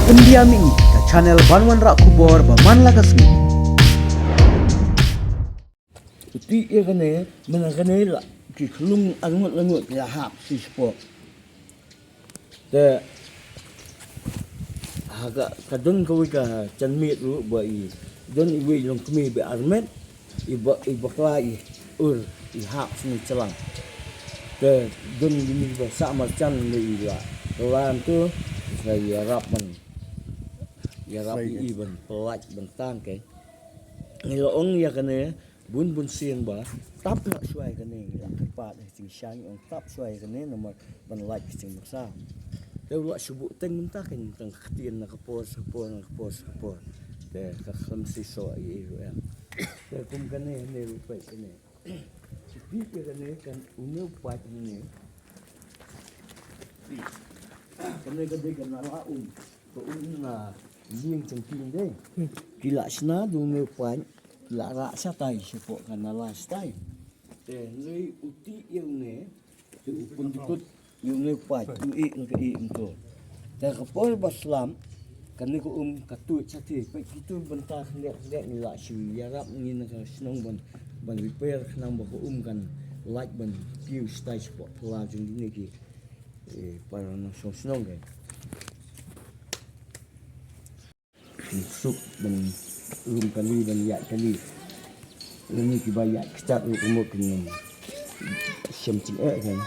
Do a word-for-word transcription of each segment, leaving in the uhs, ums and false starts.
Pyndiam ïa ngi ka channel ban wanrah khubor ba man la ka sngi. Uti ïa kane, mynta kane la ki khlung arngut arngut ki la hap shi spok. Te ha ka, ka don kawei ka janmiet ruh ba i don iwei i longkmie ba armet, i ba, i bakla i ur, i hap sni chalang. Te don kine ba sah marjan ne i la lan tu, sa ïarap ban, ïarap i ban pynlait ban tang ke. Ngi la ong ïa kane bun bun sien ba tap na shuwa ïa kane, ngi la kyrpad ha jingshisha, ngi ong tap shuwa ïa kane namar ban lait ka jingmynsaw. Te u la shu buh teng mynta ka, tang ka ktien na ka por sha ka por, na ka por sha ka por. Te ka khlem shisha ïa i ruh em. Te kum kane ne ruh peit kane. Ki peit ïa kane kan une u paip une. Kane ka dei ka nala um. Ka um na ïing jong ki dei. Ki la shna da une u paip, ki la rah shatai shapoh ka nala shatai. Te hynrei uti ïa une, te u pyndykut ïa une u paip, u ïeh na ka ïeh mynta. Te ka por ba slap, kane ka um ka tuid shatai, peit kitu bynta khyndiat khyndiat ngi la shu ïarap ngi na ka shnong ban, ban repair khnang ba ka um kan lait ban kiew shatai shapoh phyllaw jong kine ki, eh, para nongshong shnong ke. Suk ban rung kali ban ïaid kali. Lane kiba ïaid kjat ruh kumno kin shem jingeh kan.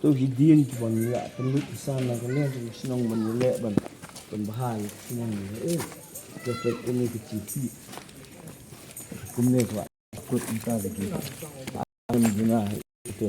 To hi dien kiban ïa pynlut pisa na ka leng ka shnong ban ïaleh ban, ban bha ïa ka shnong ïa eh. Ka peit kane ka jingpih. Kumne ka kut mynta da ki. Am jingah ito.